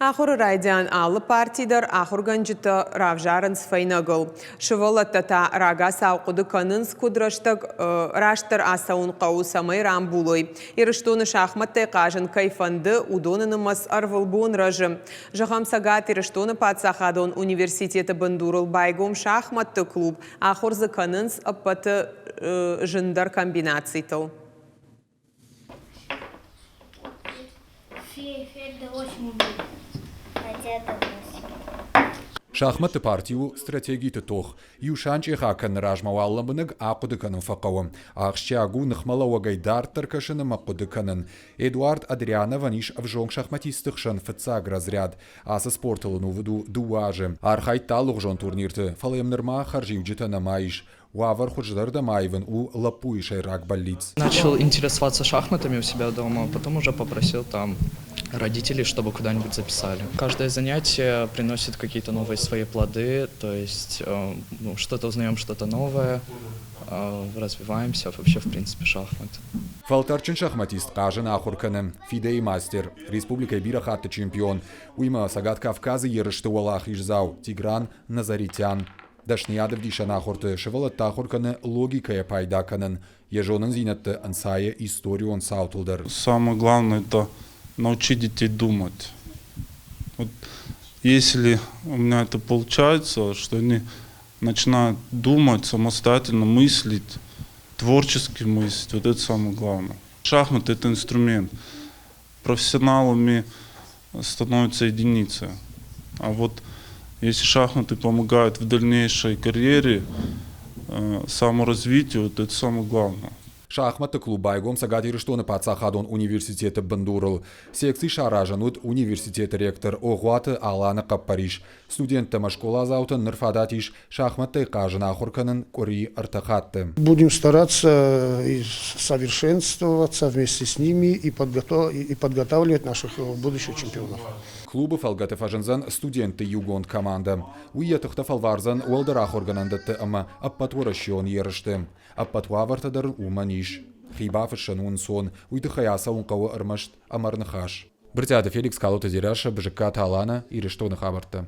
Ахуыры райдиан алы парти дӕр ахуыргӕнджытӕ равзарынц фӕйнӕгыл. Сывӕллӕттӕ та рагацау хъуыды кӕнынц, куыд рӕстӕг растдӕр ацӕуын хъӕуы, цӕмӕй рамбулой. Ирыстоны шахмӕттӕй хъазын кӕй фӕнды, уыдоны нымӕц ӕрвылбон рӕзы. Зӕгъӕм, Цӕгат Ирыстоны паддзахадон университеты бындурыл байгом шахмӕтты клуб, ахуыр дзы кӕнынц ӕппӕты зындӕр комбинацитыл. Шахмӕтты парти у стратегиты тох. Иу санчъех акӕныны размӕ уал лӕмбынӕг ахъуыды кӕнын фӕхъӕуы. Ахсджиаг у ныхмӕлӕууӕгӕй дарддӕр кӕсын ӕмӕ хъуыды кӕнын. Эдуард Адриановӕн ис ӕвзонг шахматистты хсӕн фыццаг разряд. Ацы спортыл ӕнувыд у дыууӕ азы. Архайдта алыгъуызон турнирты, фӕлӕ йӕм нырма хӕрзиуджытӕ нӕма ис. Уавӕр хуыздӕрдӕм аивын у лӕппуйы сӕйраг бӕллиц. Начал интересоваться шахматами у себя дома, потом уже попросил там родителей, чтобы куда-нибудь записали. Каждое занятие приносит какие-то новые свои плоды, то есть ну, что-то узнаем, что-то новое, развиваемся вообще, в принципе, шахматы. Фӕлтӕрдджын шахматист хъазын ахуыр кӕны ФИДЕ-йы мастер, республикӕйы бирӕ хатты чемпион, уыимӕ Цӕгат Кавказы ерысты уӕлахиздзау Тигран Назаритян. Дӕсныйад ӕвдисӕн ахуырты сывӕллӕтты ахуыр кӕны логикӕйӕ пайда кӕнын, йӕ зонындзинӕдты ӕнцайы историон цаутыл дӕр. Самое главное – это научить детей думать. Вот если у меня это получается, что они начинают думать, самостоятельно мыслить, творчески мыслить, вот это самое главное. Шахматы – это инструмент. Профессионалами становятся единицы. А вот если шахматы помогают в дальнейшей карьере, саморазвитию, вот это самое главное. Шахматты клуб байгом Цӕгат Ирыстоны паддзахадон университеты бындурыл. Секци саразӕн уыд университеты ректор Огъуаты Аланы хъӕппӕрис. Студенттӕ ӕмӕ скъоладзаутӕн ныр фадат ис шахмӕттӕй хъазын ахуыр кӕнын къуыри ӕртӕ хатты. Будем стараться совершенствоваться вместе с ними и подготавливать наших будущих чемпионов. Клубы фӕлгӕты фӕзындзӕн студентты иугонд командӕ. Уый йӕ тыхтӕ фӕлвардзӕн уӕлдӕр ахуыргӕнӕндӕтты ӕмӕ ӕппӕтуӕрӕсеон ерысты. Ӕппӕт уавӕртӕ дӕр уымӕн ис. Хи бафыссын у ӕнцон, уый тыххӕй ацӕуын хъӕуы ӕрмӕст ӕмӕрныхас. Брытъиаты Феликс, Калоты Дзерассӕ, Бызыккаты Аланӕ, Ирыстоны хабӕрттӕ.